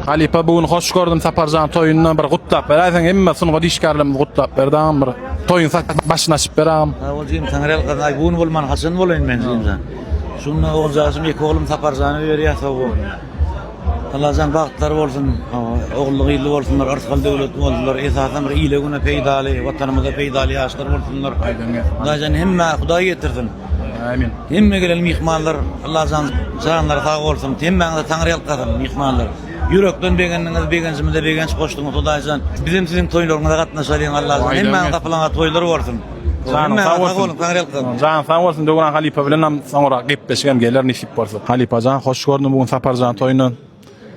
Halypa bu gün hoş gördüm Saparjan toýunda bir gutlap beräýseň hemme sungat işgärlerimizi gutlap berdi agam bir toýuň başyny açyp ber agam. Sag bol jigim Taňryýalkasyn aý bu gün bolman haçan bolaýyn men jigimjan. Şunda oguljaşym ýeke oglum Saparjany berýär sag bol. Allajan bagtlary bolsun, ogully gyzly bolsunlar, yrsgal döwletli bolsunlar, esasan bir ile güne peýdaly, watanymyza peýdaly ýaşlar bolsunlar. Hudaýjan hemmä Hudaý getirsin. Amin. Hemme gelen myhmanlar Allajan janlary sag bolsun. Hemmäňize Taňryýalkasyn myhmanlar. Ýürekden begendiňiz, begenjimize begenç goşduňyz Hudaýjan. Bizem siziň toýlaryňyza gatnaşalyň Allajan. Hemmäňiz gapylaňa toýlar bolsun. Janyň sag bolsun. Janyň sag bolsun Döwran halypa bilen hem soňra gepleşik hem geler nesip bolsa. Halypajan hoş gördüm bu gün Saparjan toýundan.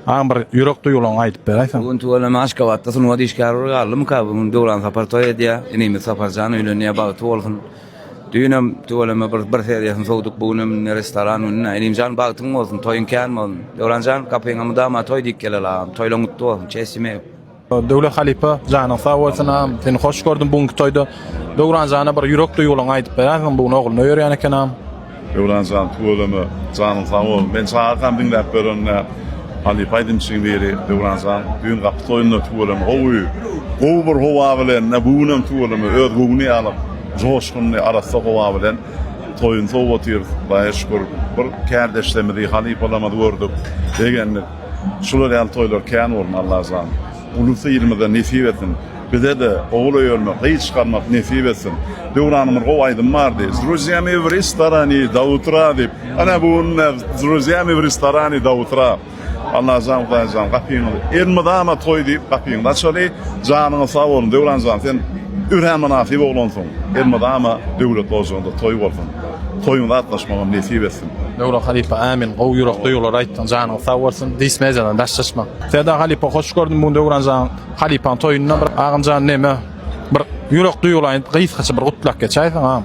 Agam bir ýürek duýgularyňy aýdyp beräýseň. Bu gün tüweleme Aşgabatda sungat işgäri bir galdymyka bu gün Döwran Sapar toý edýär. Inimiz Saparjan öýlenýär bagty bolsun. Düýnem tüweleme bir bir seriýasyny sowduk bu günem indi restoran gününe. Inimjan bagtyň bolsun toýuň kän bolsun. Döwranjan gapyňa mydama toý diýip geleli agam. Toýlaň gutly bolsun. Çeýs imeýu. Döwlet halypa janyň sag bolsun agam seni hoş gördüm bu günki toýda Döwranjana bir ýürek duýgularyňy aýdyp berersiň bu gün ogluny öýerýän eken agam. Döwranjan tüweleme janyň sag bolsun men çagakam diňläp berende halypa aýdymçyň biri Döwranjan düýn gapy toýunda tüweleme gowy gowy bir howa bilen bu günem tüweleme öz göwni ýaly joşgunly arassa howa bilen toýuny sowup otyrys Hudaýa şükür bir kärdeşlerimizi halypalarymyzy gördük begendik. Şular ýaly toýlar kän bolsun Allajan ulusy ilimize nesip etsin bizede ogul öýermek gyz çykarmak nesip etsin Döwranyň bir gowy aýdymy bardy s druzyami w restorani do utra diýip ana bu gün s druzyami w restorani do utra Allajan Hudaýjan gapyňyzy elmydama toý diýip gapyňyzy açaly janyňyz sag bolsun Döwranjan sen örän mynasyp oglansyň elmydama döwletli ojagyňda toý bolsun toýuňyza gatnaşmagam nesip etsin. Döwran halypa amin gowy ýürek duýgular aýtdyň janyň sag bolsun dis mediadan daşlaşma. Serdar halypa hoş gördüm bu gün Döwranjan halypaň toýunda bir agamjan neme bir ýürek duýgular aýdyp gysgaça bir gutlap geçäýseň agam.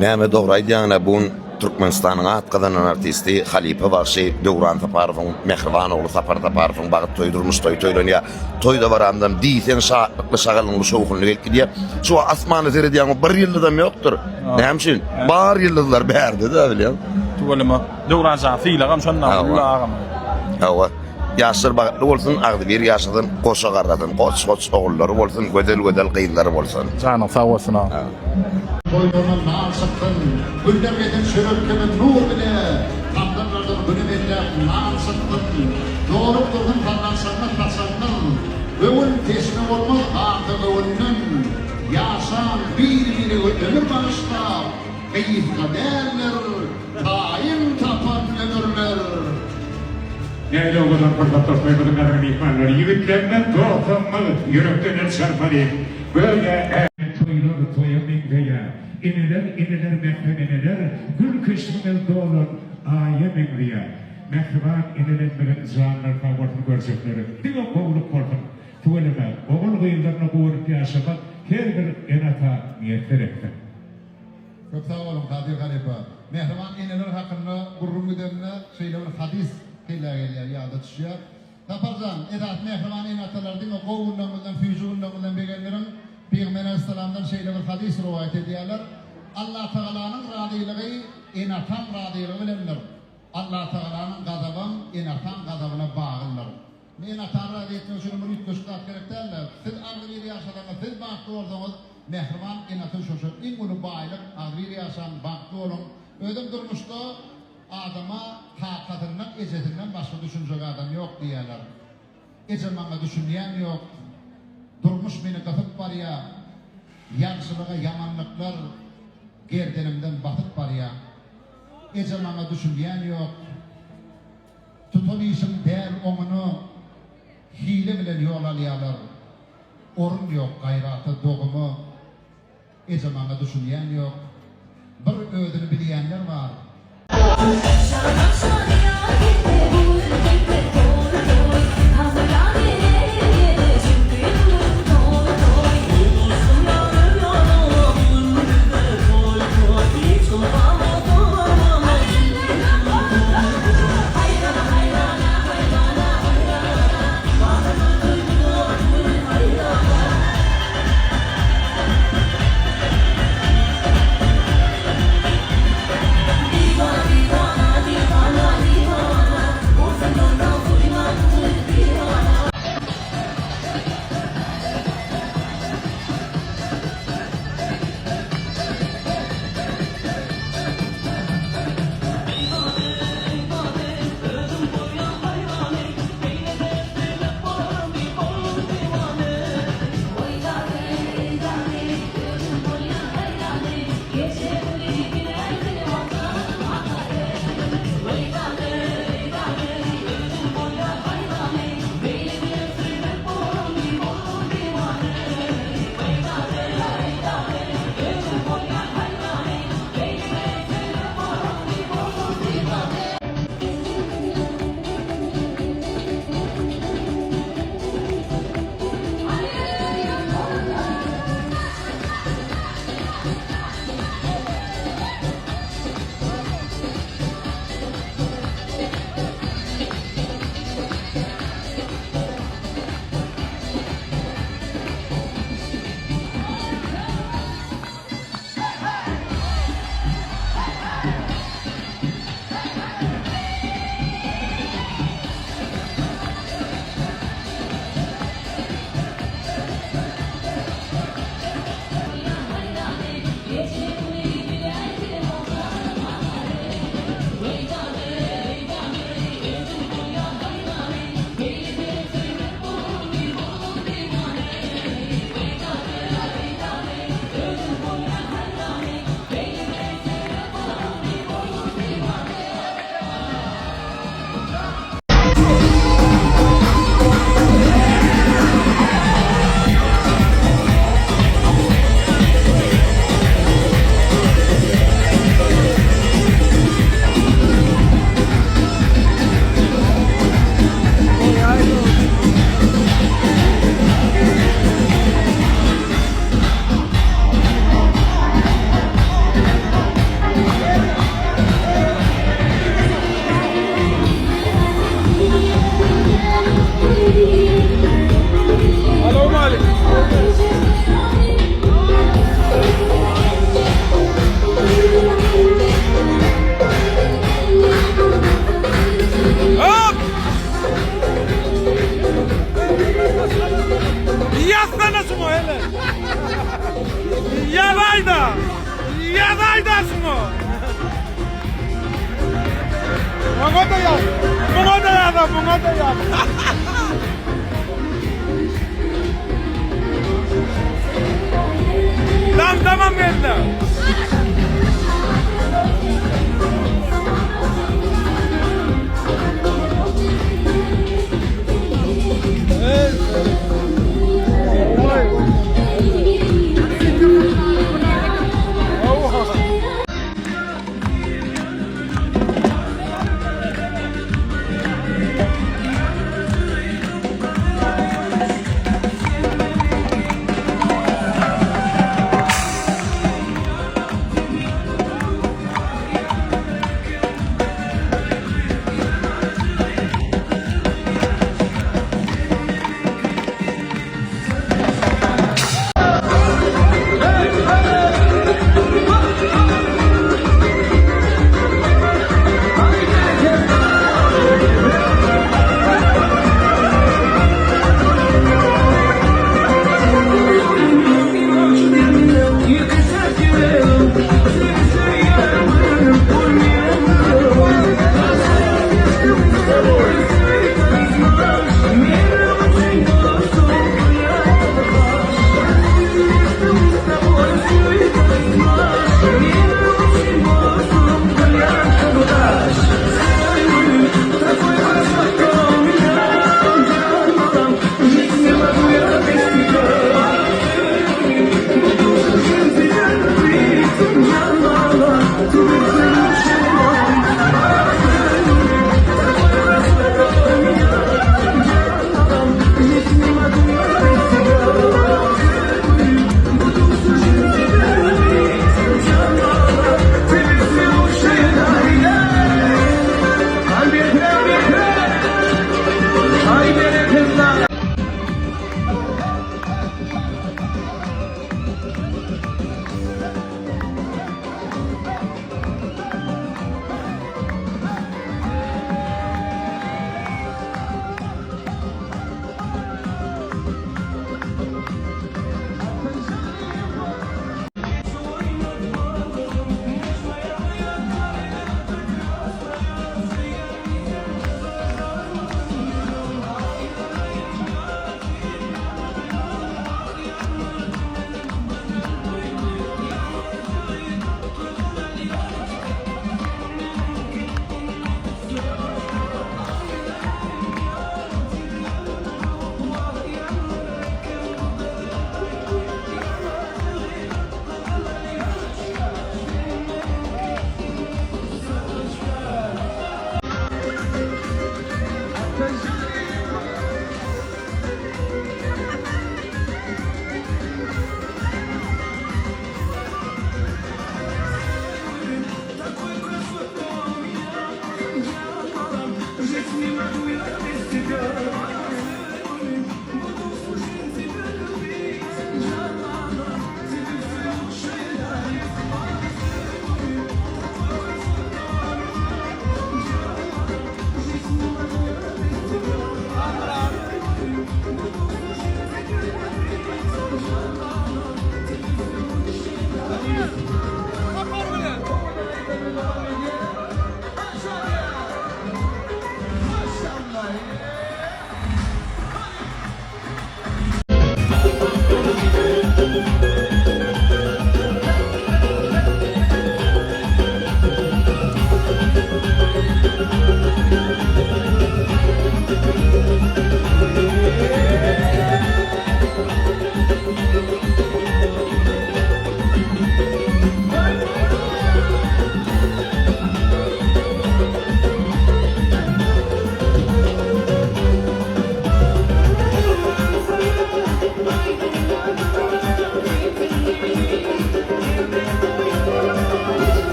Näme dogry aýdýaňla bu gün Türkmenistanyň at gazanan artisti halypa bagşy Döwran Saparowyň mähriban ogly Sapar Saparowyň bagt toýy durmuş toýy toýlanýar. Toý dabaramdam diýseň şatlykly şagalaňly şowhunly gelip gidýär. Şu wagt asmana seredýäň bir ýyldyzam ýokdur. Näme üçin? Bar ýyldyzlar bärde-de bilýäň. Tüweleme. Döwran jan sylagam şonda uly agam. Hawa. Ýaşlar bagtly bolsun, agzybir ýaşasyn, goşa garrasyn, goç-goç ogullary bolsun, gözel-gözel gyzlary bolsun. Janyň sag bolsun agam. Toýlardan nan çyksyn, Güller gesen çörek kimin nur bile, Tamdyrlardan güne belläp nan çyksyn, Dolup dursun sallançakda saçagyňyz, Göwün teşne bolmaz galsa göwünden, Ýaşaň bir-birege ömür bagyşlap, Gysga däldir taýyn tapan ömürler. Nähili owadan pursatlar toýumyzyň gadyry myhmanlary, ýigitlerimiz, dostlarymyz ýürekden el çarpalyň. Göýä Toýlar toýa meňzeýär. Eneler, eneler, mährem eneler, Gül keşbiňiz dolan Aýa meňzeýär. Mähriban enelerimiziň janlary sag bolsun görjeklere diňe gowluk bolsun. Tüweleme, ogul-gyzlaryna guwanyp ýaşamak her bir ene-ata miýesser etsin. Köp sag boluň Kadyr halypa. Mähriban eneler hakynda gürrüň gidende şeýle bir hadys kellä gelýär, ýada düşýär. Saparjan, esasy mähriban ene-atalar diňe gowy günleriňizden, süýji günleriňizden begendiriň. Pygamber aleýhissalamdan şeýle bir hadys rowaýat edýärler, Allatagalanyň razylygy ene-ataň razylygy bilendir. Allatagalanyň gazabam ene-ataň gazabyna baglydyr. Ene-atany razy etmek üçinem bir üýtgeşik zat gerek däl-de. Siz agzybir ýaşasaňyz, siz bagtly bolsaňyz, mähriban ene-ata şoşo iň uly baýlyk, agzybir ýaşaň, bagtly boluň. Özem durmuşda adama kakasyndan, ejesinden başga düşünjek adam ýok diýýärler. Eje maňa düşünýän ýok. Durmuş meni gysyp barýar. Ýagşylyga ýamanlyklar gerdenimden basyp barýar. Eje maňa düşünýän ýok. Tutan işiň däl oňuna hile bilen ýol alýalar. Orun ýok gaýrata doguma. Eje maňa düşünýän ýok. Bir özüni bilýänler bar. şuňa hele. Ýazaýda. Ýazaýda şuňa. Muňa da ýaz. Muňa da ýaz, muňa da ýaz. Damdamam geldi.